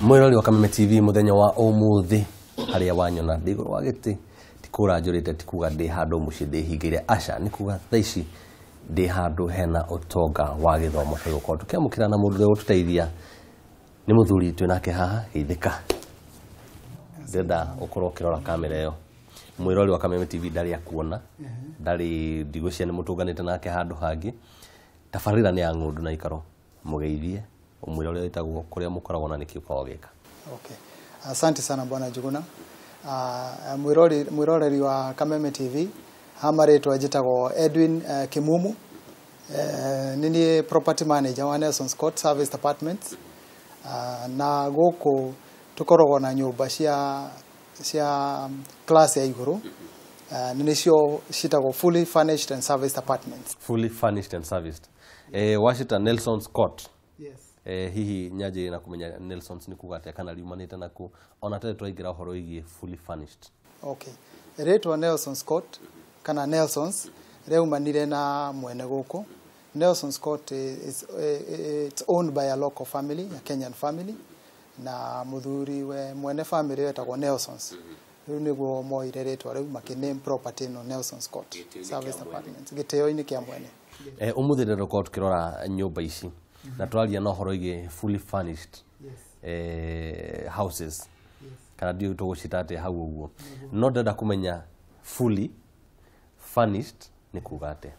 Mwĩrori wa Kameme TV, mũthenya wa ũmũthĩ harĩa wanyona ndĩ igũrũ wa gĩtĩ ti kũra njũrĩte, ti kuga ndĩ handũ mũciĩ ndĩhingĩire, aca, nĩ kuga thaa ici ndĩ handũ hena ũtonga wa gĩthomo. Tũgũkorwo tũkĩamũkĩra na mũndũ ũrĩa ũgũtũteithia nĩ mũthuri twĩ nake haha. Geithĩka, ndĩrenda ũkorwo ũkĩrora kamera ĩyo. Mwĩrori wa Kameme TV ndarĩ akuona, ndarĩ, ndigwĩciria nĩ mũtũnganĩte nake handũ hangĩ. Tabarĩra nĩ ya Ng'ũndũ na Ikaro. Mũgeithie, ũmwĩre ũrĩa wĩtagwo, kũrĩa mũkoragwo na nĩkĩ ũkoragwo ũgĩka. Okay. Asante sana, Bwana Njuguna. Mwiroreri wa Kameme TV, ha marĩtwa njĩtagwo Edwin Kimumu. Nĩ niĩ property manager wa Nelson Scott Serviced Apartments. Na gũkũ tũkoragwo na nyũmba cia class ya igũrũ. Nĩ nĩcio ciĩtagwo fully furnished and serviced apartments. Fully furnished and serviced, wacita Nelson Scott. Yes. Hihi nyanjĩrĩrie na kũmenya Nelsons nĩ kuga atĩa kana riumanĩte naku, ona tene tũraingĩra ũhoro wĩgiĩ fully furnished? Okay. Rĩtwa Nelson Scott kana Nelsons rĩaumanire na mwene gũkũ. Nelson Scott is it's owned by a local family, a Kenyan family, na mũthuri we mwene family wetagwo Nelsons. Rĩu nĩguo moire rĩtwa rĩu makĩ property ĩno Nelson Scott Service Apartments, gĩtĩo-inĩ kĩa mwene. Ũmũthĩ rĩrĩa tũkorwo tũkĩrora nyũmba ici na twaria na ũhoro wĩgiĩ fully furnished houses, kana ndiũĩ tũgũcita atĩa hau ũguo, no ndĩrenda kũmenya fully furnished nĩ kuga atĩa?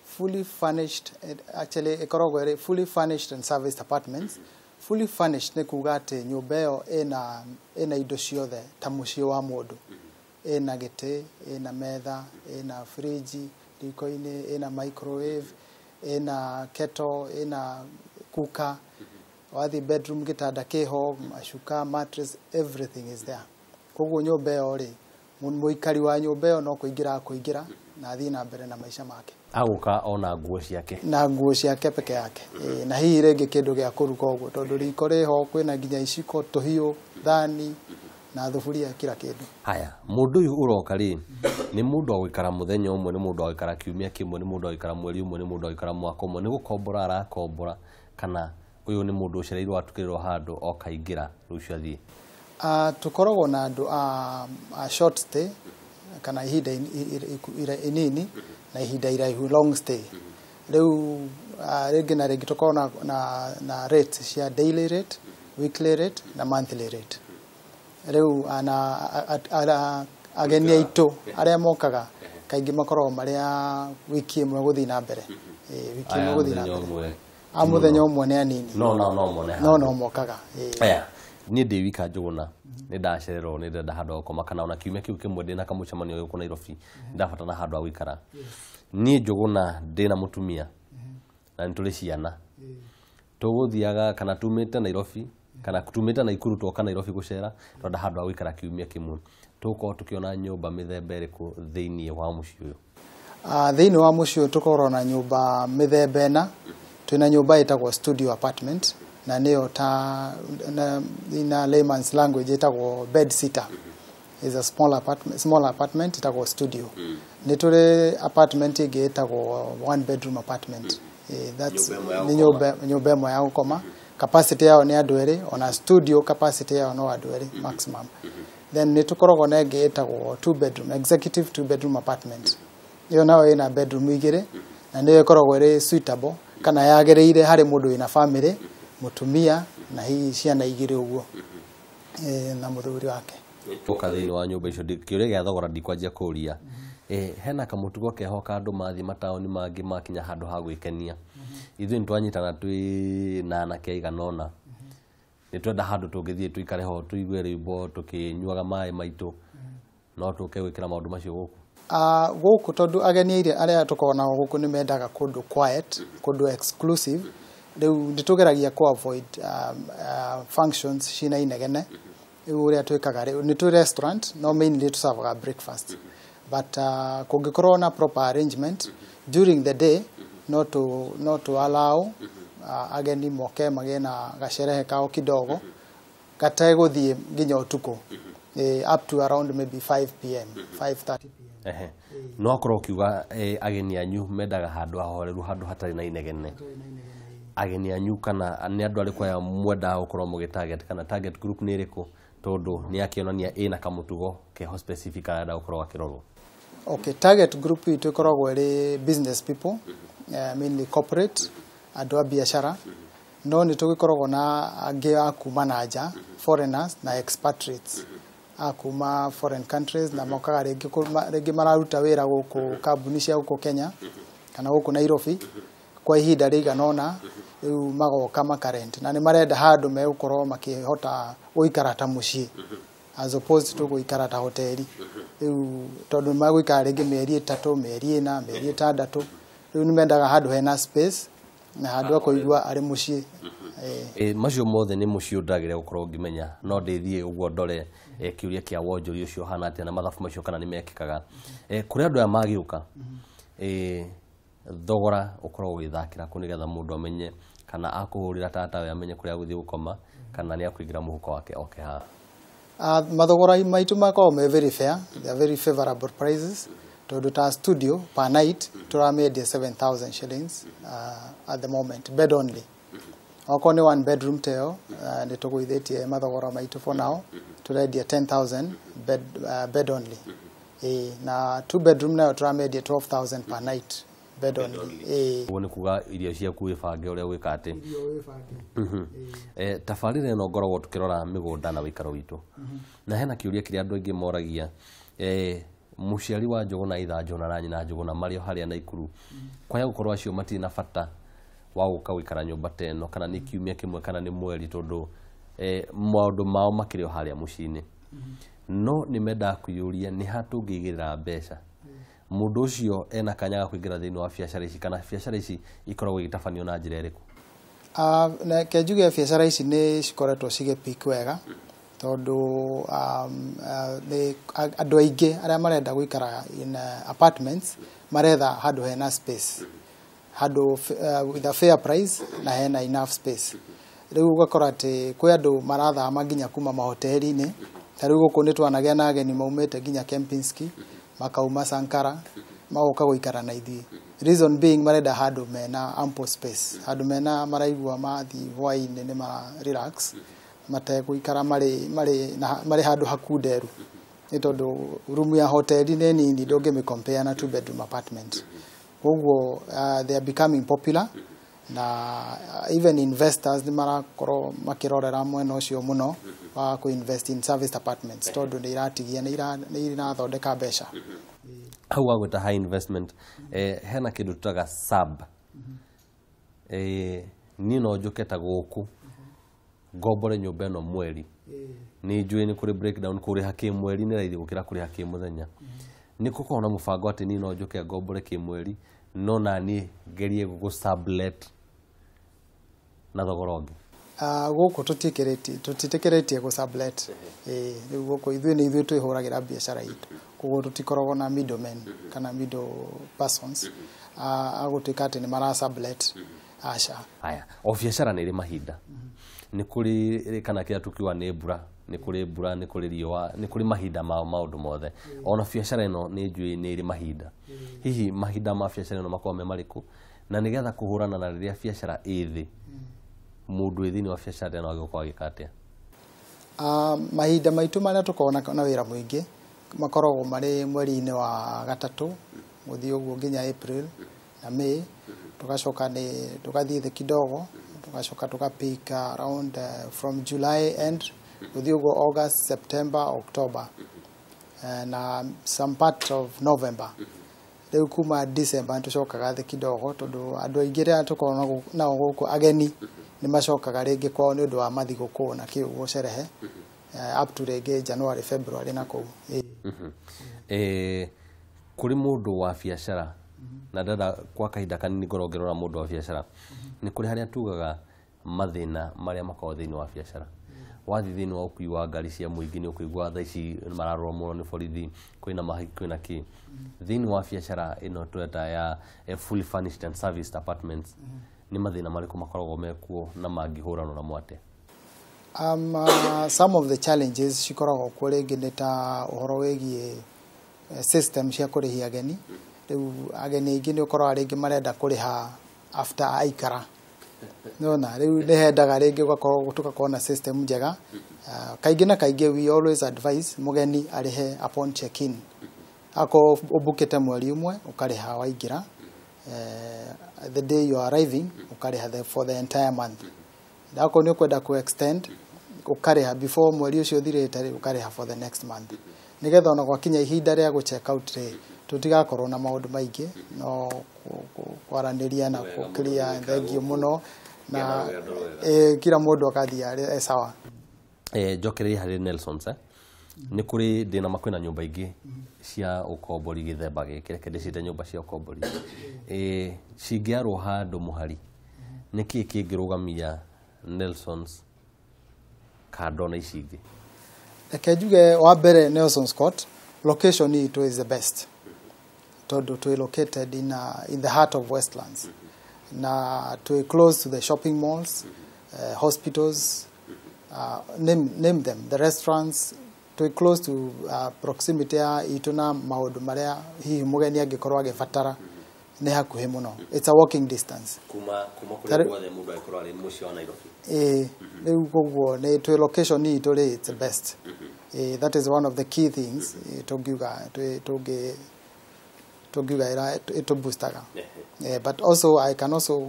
Fully furnished, actually ĩkoragwo ĩrĩ fully furnished and serviced apartments. Fully furnished nĩ kuga atĩ nyũmba ĩyo ĩna indo ciothe ta mũciĩ wa mũndũ. Ĩna gĩtĩ, ĩna metha, ĩna friji riko-inĩ, ĩna microwave, ĩna kettle, ĩna cooker. Wathiĩ bedroom, gĩtanda kĩho, macuka, mattress, everything is there. Koguo nyũmba ĩyo rĩ, mũikari wa nyũmba ĩyo no kũingĩra akũingĩra na athiĩ na mbere na maica make. Agũka ona nguo ciake. Na nguo ciake peke yake. Ĩĩ, na hihi rĩngĩ kĩndũ gĩa kũruga ũguo, tondũ riko rĩho, kwĩna nginya iciko, tũhiũ, thani na thuburia, kila kĩndũ. Haya, mũndũ ũyũ ũroka rĩ, nĩ mũndũ wa gũikara mũthenya ũmwe, nĩ mũndũ wa gũikara kiumia kĩmwe, nĩ mũndũ wa gũikara mweri ũmwe, nĩ mũndũ wa gũikara mwaka ũmwe, nĩ gũkombora arakombora, kana ũyũ nĩ mũndũ ũcereirwo atukĩrĩrwo handũ okaingĩra rũciũ athiĩ? Tũkoragwo na andũ a short stay kana ihinda inini na ihinda iraihu, long stay. Rĩu rĩngĩ na rĩngĩ tũkoragwo na rate cia daily rate, weekly rate na monthly rate. Rĩu ana ageni aitũ arĩa mokaga kaingĩ makoragwo marĩ a wiki ĩmwe gũthiĩ na mbere. Ĩĩ, wiki ĩmwe Aya, gũthiĩ na mũthenya mbere. ũmwe. A mũthenya ũmwe nĩ anini. No mone. No mokaga. Ĩĩ. Aya, niĩ ndĩ wika Njũgũna, nĩ ndacererwo, nĩ ndĩrenda handũ ha gũkoma, kana ona kiumia kĩu kĩmwe ndĩna kamũcemanio gũkũ Nairobi, ndabatara handũ ha gũikara. Niĩ Njũgũna ndĩna mũtumia na nĩ tũrĩ ciana, tũgũthiaga kana tumĩte Nairobi kana tumĩte Naikuru twoka Nairobi gũcera, twenda handũ ha gũikara kiumia kĩmwe, tũgũkorwo tũkĩona nyũmba mĩthemba ĩrĩkũ thĩinĩ wa mũciĩ ũyũ? Thĩinĩ wa mũciĩ ũyũ tũkoragwo na nyũmba mĩthemba ĩna. Twĩna nyũmba ĩtagwo studio apartment, na nĩyo ta na layman's language ĩtagwo bed sitter. Is a small apartment ĩtagwo studio. Nĩ tũrĩ apartment ĩngĩ ĩtagwo one bedroom apartment. That's Nyũmba ĩmwe ya nĩ nyũmba ĩmwe ya gũkoma. Capacity yao nĩ andũ erĩ, ona studio capacity yao no andũ erĩ maximum. Then nĩ tũkoragwo na ĩngĩ ĩtagwo two bedroom, executive two bedroom apartment. Ĩyo nayo ĩna bedroom igĩrĩ na nĩyo ĩkoragwo ĩrĩ suitable kana yagĩrĩire harĩ mũndũ wĩna family, mũtumia na hihi ciana igĩrĩ ũguo, na mũthuri wake. Ũka thĩinĩ wa nyũmba icio, kĩũria gĩa thogora ndikwanjia kũria. Hena kamũtugo keho ka andũ mathiĩ mataũni mangĩ makinya handũ ha gwĩkenia. Ithuĩ nĩ twanyitana twĩ na anake aigana ũna, nĩ twenda handũ tũngĩthiĩ tũikare ho tũigue rwĩmbo tũkĩnyuaga maĩ maitũ, no tũke gwĩkĩra maũndũ macio gũkũ? Gũkũ tondũ ageni arĩa tũkoragwo nao gũkũ nĩ mendaga kũndũ quiet, kũndũ exclusive. Rĩu nĩ tũgeragia ku avoid functions cina inegene. Rĩu ũrĩa twĩkaga, rĩu nĩ twĩ restaurant, no mainly tũservaga breakfast, but kũngĩkorwo na proper arrangement during the day, no to allow ageni moke magĩe na gacerehe kao kidogo gategũthiĩ nginya ũtukũ, up to around maybe 5 p.m., 5:30 p.m. Ehe, no akorwo ũkiuga ageni anyu mendaga handũ hahoreru, handũ hatarĩ na inegene. Ageni anyu kana nĩ andũ arĩkũ aya mwendaga gũkorwo mũgĩ target, kana target group nĩ ĩrĩkũ, tondũ nĩ akĩonania ĩna kamũtugo keho specific arenda gũkorwo akĩrorwo? Okay, target group itũ ĩkoragwo ĩrĩ business people, mainly corporate, andũ a biacara, no nĩ tũgĩkoragwo na angĩ a kuma na nja, foreigners na expatriates a kuma foreign countries, na mokaga rĩngĩ rĩngĩ mararuta wĩra gũkũ kambuni cia gũkũ Kenya kana gũkũ Nairobi kwa ihinda rĩigana ũna, rĩu magoka makarent na nĩ marenda handũ megũkorwo makĩhota gũikara ta mũciĩ as opposed to gũikara ta hoteli. Rĩu tondũ magũikara rĩngĩ mĩeri 3, mĩeri 4, mĩeri 6, rĩu nĩ mendaga handũ hena space na handũ ha kũigua arĩ mũciĩ. Macio mothe nĩ mũciĩ ndagĩrĩire gũkorwo ngĩmenya, no ndĩthiĩ ũguo ndore kĩũria kĩa wonjoria ũcio ũhana atĩa na mathabu macio kana nĩ mekĩkaga. Kũrĩ andũ aya magĩũka, thogora ũkoragwo ũgĩthakĩra kũ nĩgetha mũndũ amenye kana akũhũrĩra tatawe amenye kũrĩa agũthiĩ gũkoma kana nĩ akũingĩra mũhuko wake oke haha? Mathogora maitũ makoragwo me very fair, they are very favorable prices, tondũ ta studio per night tũramĩendia 7000 shillings at the moment, bed only. Okorwo nĩ one bedroom ta ĩyo, nĩ tũgũithĩtie mathogora maitũ for now, tũrendia 10,000 bed only. Na two bedroom nayo tũramĩendia 12,000 per night, bed only. Ũguo nĩ kuga irio ciaku wĩbange ũrĩa gwĩka atĩ. Tabarĩra ĩno ngoragwo tũkĩrora mĩgũnda na wĩikaro witũ, na hena kĩũria kĩrĩa andũ aingĩ moragia, mũciari wa Njũgũna, itha Njũgũna na nyina Njũgũna marĩ o harĩa Naikuru, kwaya gũkorwo acio matirĩ na bata wa gũka gũikara nyũmba ta ĩno, kana nĩ kiumia kĩmwe kana nĩ mweri, tondũ maũndũ mao makĩrĩ o harĩa mũciĩ-inĩ, no nĩ mendaga kwĩyũria nĩ ha tũngĩigĩrĩra mbeca. Mũndũ ũcio ena kanya ga kũingĩra thĩinĩ wa biacara ici, kana biacara ici ikoragwo igĩtabanio na njĩra ĩrĩkũ? Reke njuge biacara ici nĩ cikoretwo cigĩ wega, tondũ nĩ andũ aingĩ arĩa marenda gũikara in apartments maretha handũ hena space, handũ with a fair price na hena enough space. Rĩu ũgakora atĩ kwĩ andũ marathama nginya kuma mahoteli-inĩ. Ta rĩu gũkũ nĩ twanagĩa na ageni maumĩte nginya Kempinski, makauma Sankara, magoka gũikara na ithuĩ, reason being marenda handũ mena ample space, handũ mena maraigua mathiĩ hwaĩ-inĩ nĩ mara relax mategũikara marĩ marĩ handũ hakunderu, nĩ tondũ room ya hoteli nĩ nini, ndũngĩmĩ compare na two bedroom apartment. Koguo they are becoming popular, na even investors nĩ marakorwo makĩrorera mwena ũcio mũno wa kũ invest in serviced apartments, tondũ nĩ iratigia, nĩ irathondeka mbeca. Hau wagwĩta high investment, hena kĩndũ tutaga sub. Niĩ no njũke ta gũkũ ngombore nyũmba ĩno mweri, nĩ njũĩ nĩ kũrĩ breakdown, kũrĩha kĩmweri nĩ raithi gũkĩra kũrĩha kĩmũthenya. Nĩ gũkoragwo na mũbango atĩ niĩ no njũke ngombore kĩmweri, no naniĩ ngerie gũkũ sublet na thogora ũngĩ? Gũkũ tũtiĩtĩkĩrĩtie gũ sublet. Rĩu gũkũ ithuĩ nĩ ithuĩ twĩhũragĩra biacara itũ, koguo tũtikoragwo na middlemen kana middle persons agũtuĩka atĩ nĩ mara sublet, aca. Haya, o biacara nĩ ĩrĩ mahinda, nĩ kũrĩ kana kĩrĩa tũkiuga nĩ mbura, nĩ kũrĩ mbura, nĩ kũrĩ riũa, nĩ kũrĩ mahinda ma maũndũ mothe. Ona biacara ĩno nĩ njũĩ nĩ ĩrĩ mahinda. Hihi mahinda ma biacara ĩno makoragwo me marĩkũ, na nĩgetha kũhũrana na rĩrĩa biacara ĩ thĩ, mũndũ wĩ thĩinĩ wa biacara ĩno agĩkorwo agĩka atĩa? Mahinda maitũ marĩa tũkoragwo na wĩra mũingĩ makoragwo marĩ mweri-inĩ wa gatatũ gũthiĩ ũguo nginya April na May, tũgacoka nĩ tũgathiĩ thĩ kidogo, tũgacoka tũga peak around from July end gũthiĩ ũguo, August, September, October na some part of November. Rĩu kuma December nĩtũcokaga thĩ kidogo, tondũ andũ aingĩ rĩrĩa tũkoragwo nao gũkũ ageni nĩ macokaga rĩngĩ kwao nĩ ũndũ wa mathigũkũ na kĩ ũguo cerehe, up to rĩngĩ January, February na kũu. Kũrĩ mũndũ wa biacara, na ndĩrenda kwa kahinda kanini ngorwo ngĩrora mũndũ wa biacara, nĩ kũrĩ harĩa tugaga mathĩna marĩa makoragwo thĩinĩ wa biacara. Wathiĩ thĩinĩ wa ũkui wa ngari cia mũingĩ, nĩ ũkũigua thaa ici mararorwo mũno nĩ borithi, kwĩna mahaki, kwĩna kĩ. Thĩinĩ wa biacara ĩno tũreta ya fully furnished and serviced apartments, nĩ mathĩna marĩkũ makoragwo mekuo na mangĩhũranwo namo atĩa? Some of the challenges cikoragwo kuo rĩngĩ nĩ ta ũhoro wĩgiĩ system cia kũrĩhia ageni. Rĩu ageni aingĩ nĩ ũkoraga rĩngĩ marenda kũrĩha after aikara. Nona rĩu nĩ hendaga rĩngĩ ũgakorwo tũgakorwo na system njega. Kaingĩ na kaingĩ we always advise mũgeni arĩhe upon check in. Akorwo ũbukĩte mweri ũmwe ũkarĩha waingĩra, the day you are arriving ũkarĩha for the entire month. Akorwo nĩ ũkwenda ku extend ũkarĩha before mweri ũcio ũthirĩte rĩ, ũkarĩha for the next month, nĩgetha ona gwakinya ihinda rĩa gũ check out rĩ, tũtigakorwo na maũndũ maingĩ no kwaranĩria na Wega mũno, kũ-clear. gwĩka Thank you gũkũ. mũno na Kĩna rũgendo rwega. Kila mũndũ akathiĩ arĩ sawa. Njokererie harĩ Nelsons, nĩ kũrĩ ndĩna ma kwĩna nyũmba ingĩ cia ũkombori gĩthemba gĩkĩ, reke ndĩciĩte nyũmba cia ũkombori, cingĩarwo handũ mũhari, nĩ kĩĩ kĩngĩrũgamia Nelsons kando na ici ingĩ? Reke njuge wa mbere, Nelson's Court location itũ is the best tondũ twĩ located in the heart of Westlands na twĩ close to the shopping malls, hospitals, name them, the restaurants. Twĩ close to proximity ya itũ na maũndũ marĩa hihi mũgeni angĩkorwo agĩbatara nĩ hakuhĩ mũno. It's a walking distance. Kuma kũrĩa guothe mũndũ angĩkorwo arĩ mũciĩ wa Nairobi. Ĩĩ, rĩu koguo nĩ twĩ location itũ rĩ, it's the best. That is one of the key things tũngiuga tũngiuga ĩtũboostaga. Yeah, but also I can also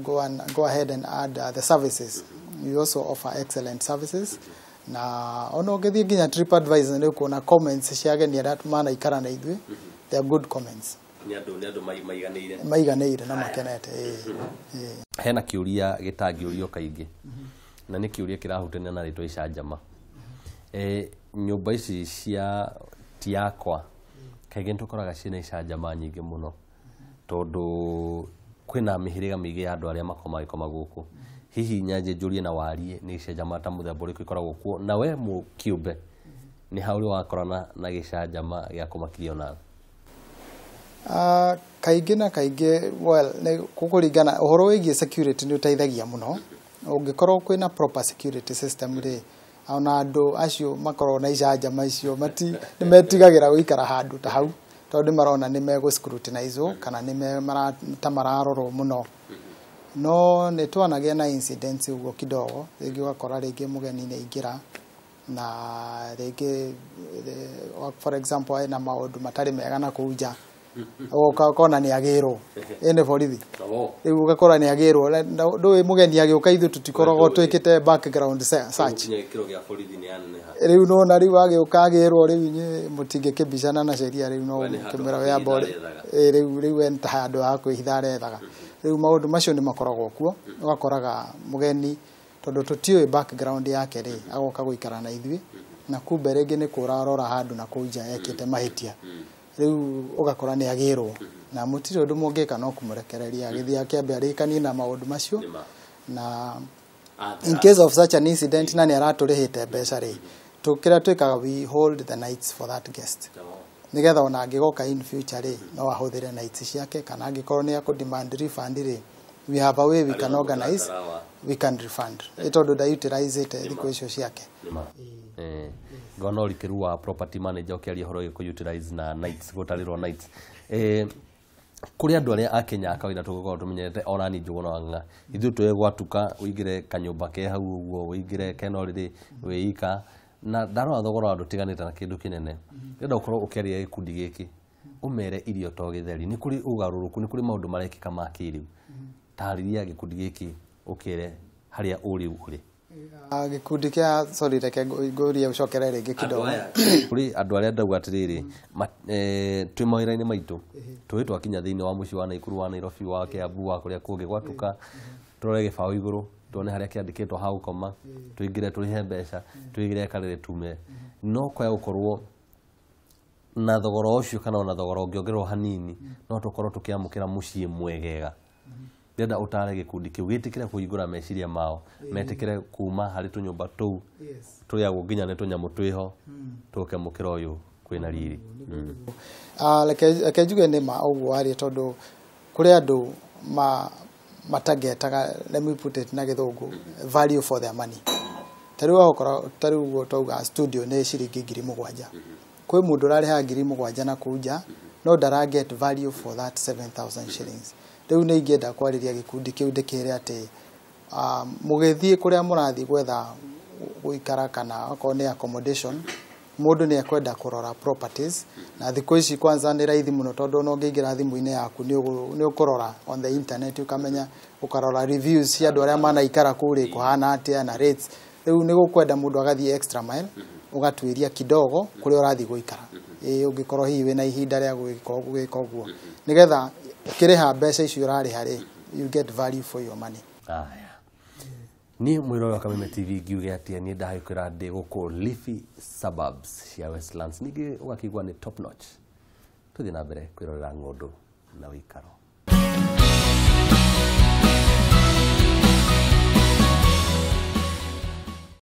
go ahead and add the services. We also offer excellent services. Na ona ũngĩthiĩ nginya TripAdvisor nĩ ũkuona comments cia ageni arĩa manaikara na ithuĩ. They are good comments. Nĩ andũ maiganĩire. Maiganĩire na makenete. Ĩĩ. Hena kĩũria gĩtangĩũrio kaingĩ na nĩ kĩũria kĩrahutania na rĩtwa icanjama. Nyũmba ici cia ti yakwa kaingĩ nĩ tũkoraga ciĩna icanjama nyingĩ mũno tondũ kwĩna mĩhĩrĩga mĩingĩ ya andũ arĩa makoragwo magĩkoma gũkũ. Hihi nyanjie njũrie na warie nĩ icanjama ta mũthemba ũrĩkũ ikoragwo kuo, na we kĩũmbe nĩ ha ũrĩ wakorana na gĩcanjama gĩa kũmakirie onawe? Kaingĩ na kaingĩ, well, nĩ gũkũringana ũhoro wĩgiĩ security nĩ ũteithagia mũno. Ũngĩkorwo kwĩna proper security system rĩ, ona andũ acio makoragwo na icanjama icio mati nĩ metigagĩra gũikara handũ ta hau tondũ nĩ marona nĩ megũ scrutinizwo kana nĩ ta mararorwo mũno. No nĩ twanagĩa na incidents ũguo kidogo, rĩngĩ ũgakora rĩngĩ mũgeni nĩ aingĩra na rĩngĩ, for example, ena maũndũ matarĩ mega na kũu nja, ũgoka ũkona nĩ agĩrwo ĩ nĩ borithi. Rĩu ũgakora nĩ agĩrwo. Ndũĩ mũgeni agĩũka ithuĩ tũtikoragwo twĩkĩte background search. Nginya gĩkĩro gĩa borithi nĩ yaneneha. Rĩu nona rĩu agĩũka agĩrwo, rĩu inyuĩ mũtingĩkĩbicana na sheria rĩu no We nĩ handũ kĩmwĩra ha we amba kwĩhitha arethaga. Ĩ, rĩu we nĩ ta handũ ha kwĩhitha arethaga. Rĩu maũndũ macio nĩ makoragwo kuo, ũgakoraga mũgeni tondũ tũtiũĩ background yake rĩ, agoka gũikara na ithuĩ na kumbe rĩngĩ nĩ kũra arora handũ na kũu nja ekĩte mahĩtia, rĩu ũgakora nĩ agĩrwo na mũtirĩ ũndũ mũngĩka no kũmũrekereria agĩthiĩ akĩambe arĩkanie na maũndũ macio. Nĩma. Na in case of such an incident na nĩ aratũrĩhĩte mbeca rĩ, kĩrĩa twĩkaga, we hold the nights for that guest nigetha ona angĩgoka in future rĩ, no ahũthĩre nights ciake, kana angĩkorwo nĩ akũ demand refund rĩ, we have a way we can organize, we can refund ĩ tondũ ndautilizĩte thikũ icio ciake. Nĩma. Ngona ũrikĩru wa property manager ũkĩaria ũhoro wĩgiĩ kũ-utilize na nights, gũtarĩrwo nights. Kũrĩ andũ arĩa a Kenya a kawaida tũgũkorwo tũmenyerete ona niĩ Njũgũna wa Ng'ang'a, ithuĩ tũĩ gwatuka ũingĩre kanyũmba ke hau ũguo, ũingĩre kena ũrĩrĩ wĩika, na ndarora thogora wa ndũtiganĩte na kĩndũ kĩnene. Ndĩrenda ũkorwo ũkĩaria gĩkundi gĩkĩ ũmere irio to gĩtheri, nĩ kũrĩ ũgarũrũku, nĩ kũrĩ maũndũ marekĩka ma kĩrĩu. Tarĩria gĩkundi gĩkĩ ũkĩre harĩa ũrĩu ũrĩ. Ah, gĩkundi kĩa, sorry, reke ngũrie ũcokere rĩngĩ kidogo. Kũrĩ andũ arĩa ndauga atĩrĩrĩ, twĩ mawĩra-inĩ maitũ tũĩ twakinya thĩinĩ wa mũciĩ wa Naikuru, wa Nairobi, wa Kiambu, wa kũrĩa kũngĩ, gwatuka tũrore gĩbaũ igũrũ tuone harĩa kĩandĩkĩtwo ha gũkoma, tũingĩre tũrĩhe mbeca, tũingĩre karĩrĩ tume. No kwaya gũkorwo na thogora ũcio kana ona thogora ũngĩongererwo hanini no tũkorwo tũkĩamũkĩra mũciĩ mwegega. Ndĩrenda ũtare gĩkundi kĩu gĩtĩkĩre kũhingũra meciria mao, metĩkĩre kuma harĩ tũnyũmba tũu tũrĩagwo nginya nĩ tũnyamũ twĩho, tũke mũkĩra ũyũ kwĩna riri. Ah, reke njuge nĩ ma ũguo waria tondũ kũrĩ andũ matagetaga, let me put it na gĩthũngũ, value for their money. Ta rĩu wakora ta rĩu ũguo twauga studio nĩ ciringi 7,000, kwĩ mũndũ ũrarĩha 7,000 na kũu nja no ndara get value for that 7000 shillings. Rĩu nĩ ingĩenda kwarĩria gĩkundi kĩu ndĩkĩre atĩ Mũgĩthiĩ kũrĩa mũrathiĩ gwetha gũikara kana okorwo nĩ accommodation, mũndũ nĩ ekwenda kũrora properties, na thikũ ici kwanza nĩ raithi mũno tondũ ona ũngĩingĩra thimũ-inĩ yaku nĩ ũkũrora on the internet, ũkamenya, ũkarora reviews cia andũ arĩa manaikara kũu rĩ, kũhana atĩa na rates. Rĩu nĩ gũkwenda mũndũ agathiĩ extra mile, ũgatuĩria kidogo kũrĩa ũrathiĩ gũikara. Ĩĩ, ũngĩkorwo hihi wĩna ihinda rĩa gwĩka ũguo, nĩgetha ũkĩrĩha mbeca icio ũrarĩha rĩ, you get value for your money. Aya, niĩ mwĩrore wa Kameme TV ngiuge atĩa, niĩ ndagĩkwĩra ndĩ gũkũ Leafy Suburbs cia Westlands, ningĩ ũgakĩigua nĩ top notch. Tũthiĩ na mbere kwĩrorera ng'ũndũ na wĩikaro.